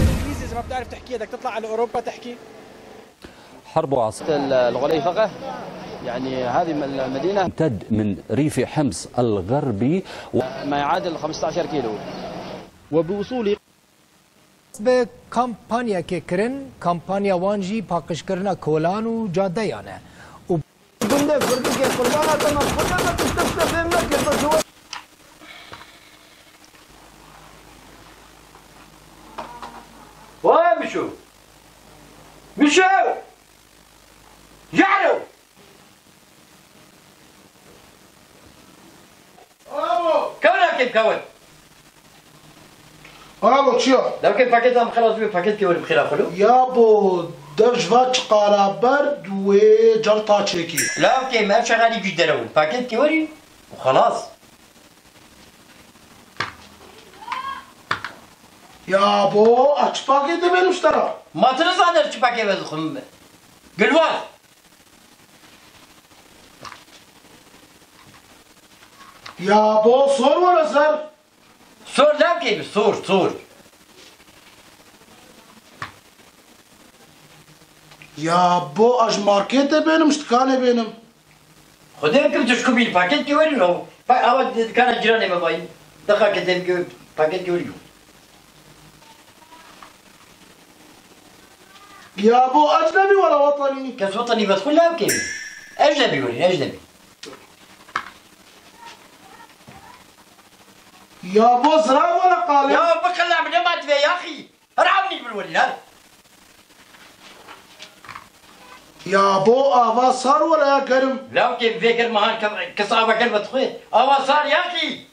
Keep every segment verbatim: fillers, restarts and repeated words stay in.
الإنجليزي إذا ما بتعرف تحكي، بدك تطلع على أوروبا تحكي. حرب وعص- ال-، الغليفقة، يعني هذه ال-، المدينة. تمتد من ريف حمص الغربي و- ما يعادل خمستاشر كيلو. وبوصول Bi kampanyekê kirin, kampanya wan jî paqijkirina kolan û cadeyan e û Gundê Firdikê qurbana te me xwe de me tu tiştek te fêm nekir, be tu Wê Mişo! Mişo! Jaro! Abo! Kewna kêm kewin! Abo, çi ya? Dewkê pakêt am xelas bê, pakêt kê werim xêra xulu. Ya bo, dev ji va çiqara berd wê celta çêkî. Lawkê me şexalî güç derewin. Pakêt kê werî û xelas. Ya bo, a çi pakêt de benim ji te ra? Ma tu nizaner çi pakê ve dixwim. Gilwaz. Ya bo, sor were ser. Sor lewkê bi, sor, sor. Ya bo, ez ji marketê bênim, ji dikanê bênim. Xwedê bikim tu ji ku bînî, pakêtkê werî û pa-, awa di dikana cîranê me bayî. Deqa ke tê bike, pakêtkê werî û. Ya bo, ecnebî wala wetanî? Kes wetanî vet xwe lewkê bî. Ecnebî werî, ecnebî. Ya bo, ziran wala qalê? Ya bixila bi nema divê yaxî. Her ewnî bir welî, her. Ya bo, ava sar wala ya gerim? Lewkê vê germa han kes, kes ava ger ve dixwe. Ava sar ya xî.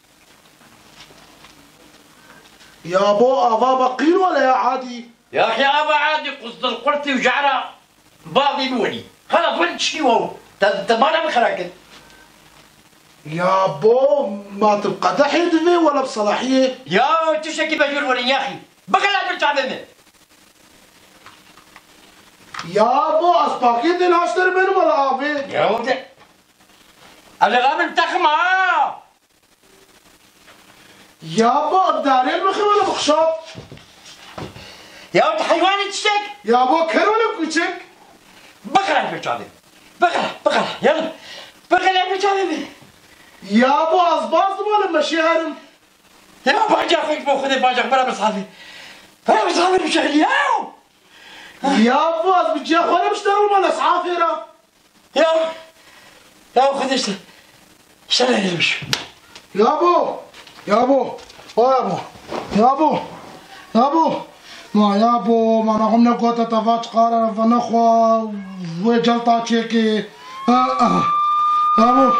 Ya bo, ava beqîr wala ya adî? Ya xî ava adî quzdil qurtî û cara bavî bi welî. Xelas welî tişkî wow. Te, te bana min xera kir. Ya bo, ma tu bi qedehê divê wala bi selahiyê? Ya tiştekî bejûr welî ya xî. Bixile bir çavê min. Ya bo, ez pakêtê naşterim benim wala avê. Ya de. Ele gamin takma ha. Ya bo, bi darê mixim wala bi xişab. Ya tu heywanî tiştek. Ya bo, ker wala kûçik. Bixile bir çavê. Bixile, bixile. Ya. Bixile bir çavê min. Ya bo, ez baz wala meşê herim. Ya baca xwe bo Xwedê baca xwe bera misafir. Bera misafir bişexlî ya. Ya bo, ez bi ciya xwe re bişterim wala safê re. Ya. Ya Xwedê işte. Şerefmiş. Ya bo. Ya bo. O ya bo. Ya bo. Ya bo. Ma ya bo, ma naxum ne gote te va çiqara ve nexwa wê celta çêkê. Ah, ah. Bravo.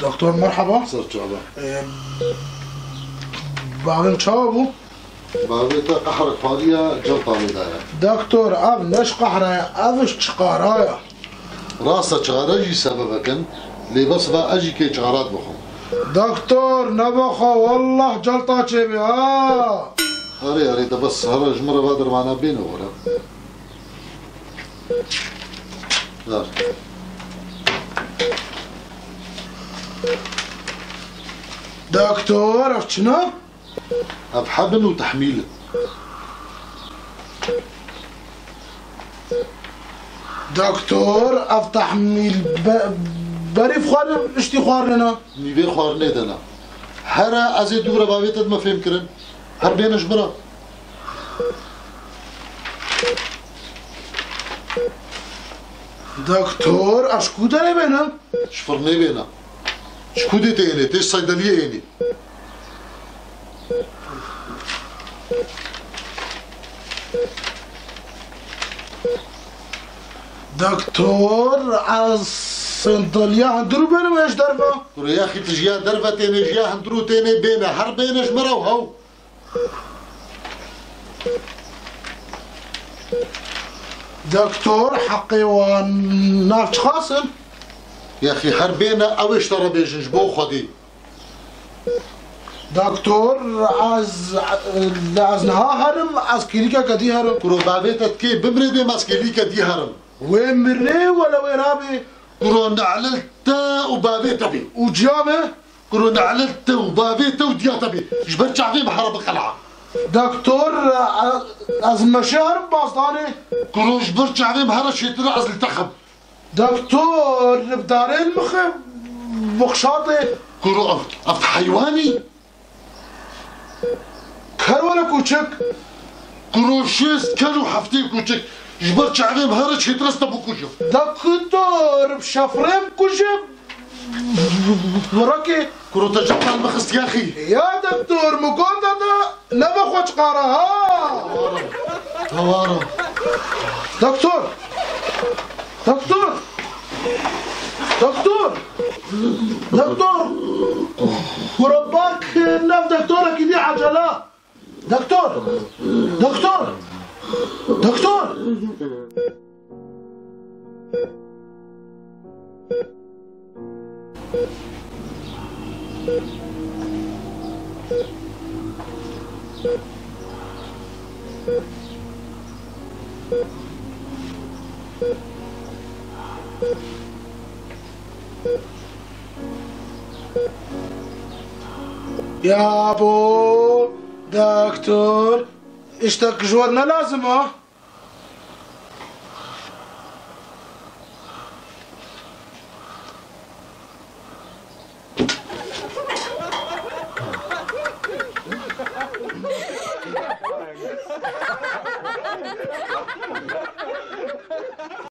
Doktor, merhaba. Ser çava. Ee, bavê min çawa bû? Bavê te qehre pariya, celta wê daye. Doktor, ev ne ji qehre ye, ev ji çiqara ye. Rast e, çiqara jî sebebek in, lê bes ve ez jî kê çiqarat bixwim. Doktor, nebaxa, wallah celta çêbî, ha! Erê, erê, de bes, here ji min re va dermana bêne were. Ver. Doktor, ev çi ne? Ev heb in û tehmîl in. Doktor, ev tehmîl be-, berîv xwarin, piştî xwarinê ne? Nîvê xwarinê de ne. Here ez ê dû re bavê te dime fêm kirin. Her bêne ji min re. Doktor, ez ji ku derê bênim? Ji firnê bêne. Ji ku dê tê ênê? Tê ji seydeliyê ênê. Doktor, ez sendaliya hundirû bênim ê ji derve? Kuro yaxî tu ji ya derve tênê, ji ya hundirû tênê bêne. Her bêne ji min re û hew. Doktor, heqê wan nav çiqas in? Yaxî her bêne, ew ê ji te re bêjin ji bo Xwedê. Doktor, ez, ez niha herim, ez klînîkeke dî herim. Kuro bavê te dikê bimrê bê, ez klînîke dî herim. Wê mirê wele wê rabê. Kuro ne'lil te û bavê te bê. Û ciya me? Kuro ne'lil te û bavê te û diya te bê. Ji ber çavê min here biqela. Doktor, ez meşe herim bazdanê. Kuro ji ber çavê min here çêtir e, ez li te xem. Doktor, bi darê li mixê bixşatê. Kuro ev, ev heywanî. Ker wele kûçik. Kuro şêst ker û heftê kûçik. Ji ber çavê min here çêtir e, ez te bikujim. Doktor, bi şefrê bikujim. Birekê. Kuro te cem li min xist yaxî. Ya doktor, min got te, nebe xwe çiqara ha. Hewara. Doktor. Doktor. Doktor. Doktor. Kuro bak, nav doktorekî dî ecela. Doktor. Doktor. Doktor. Yabo, doktor, îştek ji we re ne lazim e?